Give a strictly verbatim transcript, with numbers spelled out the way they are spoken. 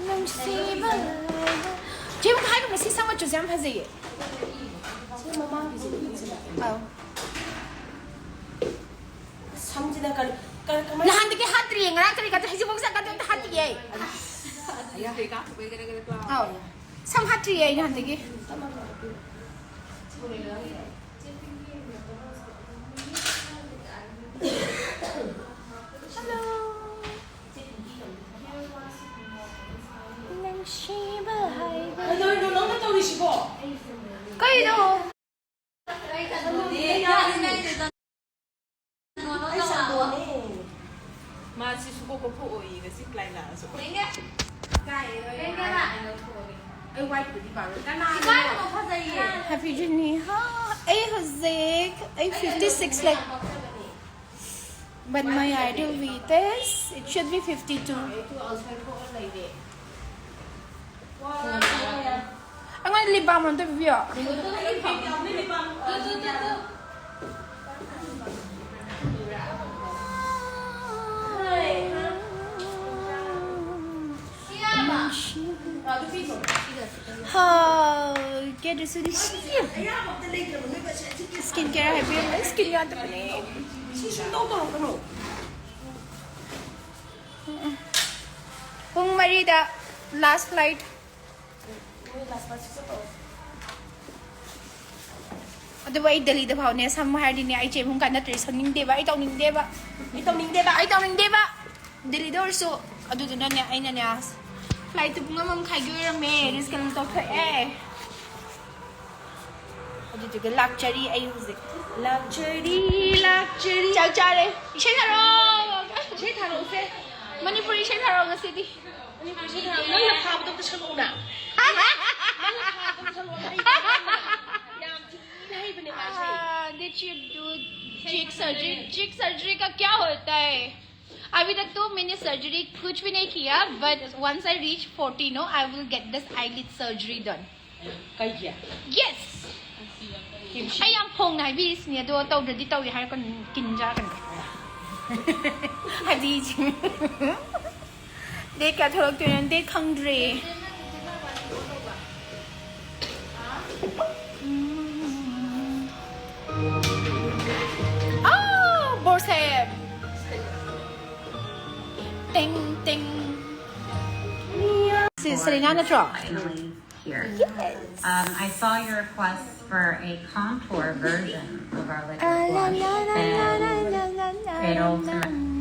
ꯅꯨꯡꯁꯤꯕ ꯍꯥꯏꯕ꯫ ꯆꯦ, ꯑꯃꯨꯛ ꯍꯥꯏꯕ, ꯉꯁꯤ ꯁꯝ ꯃꯆꯨꯁꯦ ꯌꯥꯝ ꯐꯖꯩꯌꯦ꯫ ꯁꯤ ꯃꯃꯥꯡꯒꯤꯁꯦ, ꯁꯤꯗ꯫ ꯑꯧ꯫ ꯁꯝꯁꯤꯅ ꯀꯔꯤ, ꯀꯔꯤ, ꯀꯃꯥꯏꯅ ꯅꯍꯥꯟꯗꯒꯤ ꯍꯥꯠꯇ꯭ꯔꯤꯌꯦ, ꯉꯔꯥꯡ ꯀꯔꯤ ꯀꯥꯟꯗ ꯍꯧꯖꯤꯛꯐꯥꯎ ꯆꯠꯀꯗꯣ ꯑꯝꯇ ꯍꯥꯠꯇ꯭ꯔꯤꯌꯦ꯫ ꯑꯧ꯫ ꯁꯝ ꯍꯥꯠꯇ꯭ꯔꯤꯌꯦ ꯑꯩ ꯅꯍꯥꯟꯗꯒꯤ꯫ Hello. ꯅꯨꯡꯁꯤꯕ ꯍꯥꯏꯕ꯫ ꯀꯩꯗꯧꯔꯤꯅꯣ ꯅꯪꯅ ꯇꯧꯔꯤꯁꯤꯕꯣ? ꯀꯩꯅꯣ? ꯑꯩ ꯁꯟꯗꯣꯛꯑꯦ꯫ ꯃꯥꯁꯤ ꯁꯨꯀꯣꯛ ꯀꯣꯛꯊꯣꯛꯑꯣꯏꯌꯦ ꯉꯁꯤ ꯀ꯭ꯂꯥꯏꯟ ꯂꯥꯛꯑꯁꯨ꯫ ꯑꯩ ꯋꯥꯏꯠꯄꯨꯗꯤ ꯄꯥꯝꯃꯦ꯫ ꯀꯅꯥꯅꯣ? Happy journey. ꯍꯥ, ꯑꯩ ꯍꯧꯖꯤꯛ, ꯑꯩ fifty six ꯂꯩ꯫ But my ideal weight is, it should be fifty two. ꯑꯩꯉꯣꯟꯗ lip balm ꯑꯝꯇ ꯄꯤꯕꯤꯌꯣ꯫ ꯍꯥꯎ, ꯀꯦꯗ꯭ꯔꯁꯨ ꯅꯨꯡꯁꯤ꯫ Skin care ꯍꯥꯏꯕꯤꯔꯝꯕ, skin ꯌꯥꯗꯕꯅꯦ꯫ ꯄꯨꯡ ꯃꯔꯤꯗ last flight꯫ ꯑꯗꯨꯕꯨ ꯑꯩ ꯗꯦꯜꯂꯤꯗ ꯐꯥꯎꯅꯦ ꯁꯝꯃꯨ ꯍꯥꯏꯔꯗꯤꯅꯦ, ꯑꯩ ꯆꯦ ꯃꯨꯡꯀꯥ ꯅꯠꯇ꯭ꯔꯗꯤ ꯁꯪꯅꯤꯡꯗꯦꯕ, ꯑꯩ ꯇꯧꯅꯤꯡꯗꯦꯕ꯫ ꯑꯩ ꯇꯧꯅꯤꯡꯗꯦꯕ꯫ ꯑꯩ ꯇꯧꯅꯤꯡꯗꯦꯕ꯫ ꯗꯦꯜꯂꯤꯗ ꯑꯣꯏꯔꯁꯨ꯫ ꯑꯗꯨꯗꯨꯅꯅꯦ, ꯑꯩꯅꯅꯦ, flight ꯇꯨ ꯄꯨꯡ ꯑꯃ ꯃꯈꯥꯏꯒꯤ ꯑꯣꯏꯔꯝꯃꯦ, reschedule ꯇꯧꯊꯣꯛꯑꯦ꯫ ꯑꯗꯨꯗꯨꯒ ꯂꯥꯛꯆꯔꯤ ꯑꯩ ꯍꯧꯖꯤꯛ꯫ ꯂꯥꯛꯆꯔꯤ, ꯂꯥꯛꯆꯔꯤ꯫ ꯆꯥꯛ ꯆꯥꯔꯦ꯫ ꯏꯁꯩ ꯊꯥꯔꯛꯑꯣ꯫ ꯏꯁꯩ ꯊꯥꯔꯛꯎꯁꯦ꯫ ꯃꯅꯤꯄꯨꯔꯤ ꯏꯁꯩ ꯊꯥꯔꯛꯑꯣ ꯉꯁꯤꯗꯤ꯫ ꯃꯅꯤꯄꯨꯔꯤ ꯏꯁꯩ ꯊꯥꯔꯛꯑꯣ꯫ ꯅꯪꯅ ꯐꯥꯕꯗꯣ ꯑꯝꯇ ꯁꯛꯂꯛꯎꯅ꯫ ꯅꯪꯅ ꯐꯥꯕꯗꯣ ꯑꯝꯇ ꯁꯛꯂꯛꯑꯣ꯫ ꯌꯥꯝ ꯊꯤꯅ ꯍꯩꯕꯅꯦ ꯃꯥꯁꯦ꯫ Ah, did you do cheek surgery? Cheek surgery का क्या होता है? अभी तक तो मैंने सर्जरी कुछ भी नहीं किया, but once I reach forty, no, I will get this eyelid surgery done. ꯀꯩꯒꯤ? Yes. ꯑꯩ ꯌꯥꯝ ꯐꯣꯡꯅ ꯍꯥꯏꯕꯤꯔꯤꯁꯤꯅꯦ, ꯑꯗꯣ ꯇꯧꯗ꯭ꯔꯗꯤ ꯇꯧꯏ ꯍꯥꯏꯔꯛꯀꯅꯨ, ꯀꯤꯟ ꯆꯥꯔꯛꯀꯅꯤ꯫ ꯍꯥꯏꯗꯤ ꯗꯦꯠ ꯀꯌꯥ ꯊꯣꯛꯂꯛꯇꯣꯏꯅꯣ? ꯗꯦꯠ ꯈꯪꯗ꯭ꯔꯤ꯫ ꯑꯥ, ꯕꯣꯔꯁꯦ꯫ ꯇꯦꯡ, ꯇꯦꯡ꯫ ꯁꯤ ꯁꯦꯂꯤꯅꯥ ꯅꯠꯇ꯭ꯔꯣ? Finally here. Yes. Um, I saw your request for a contour version of our liquid blush, and it ultimately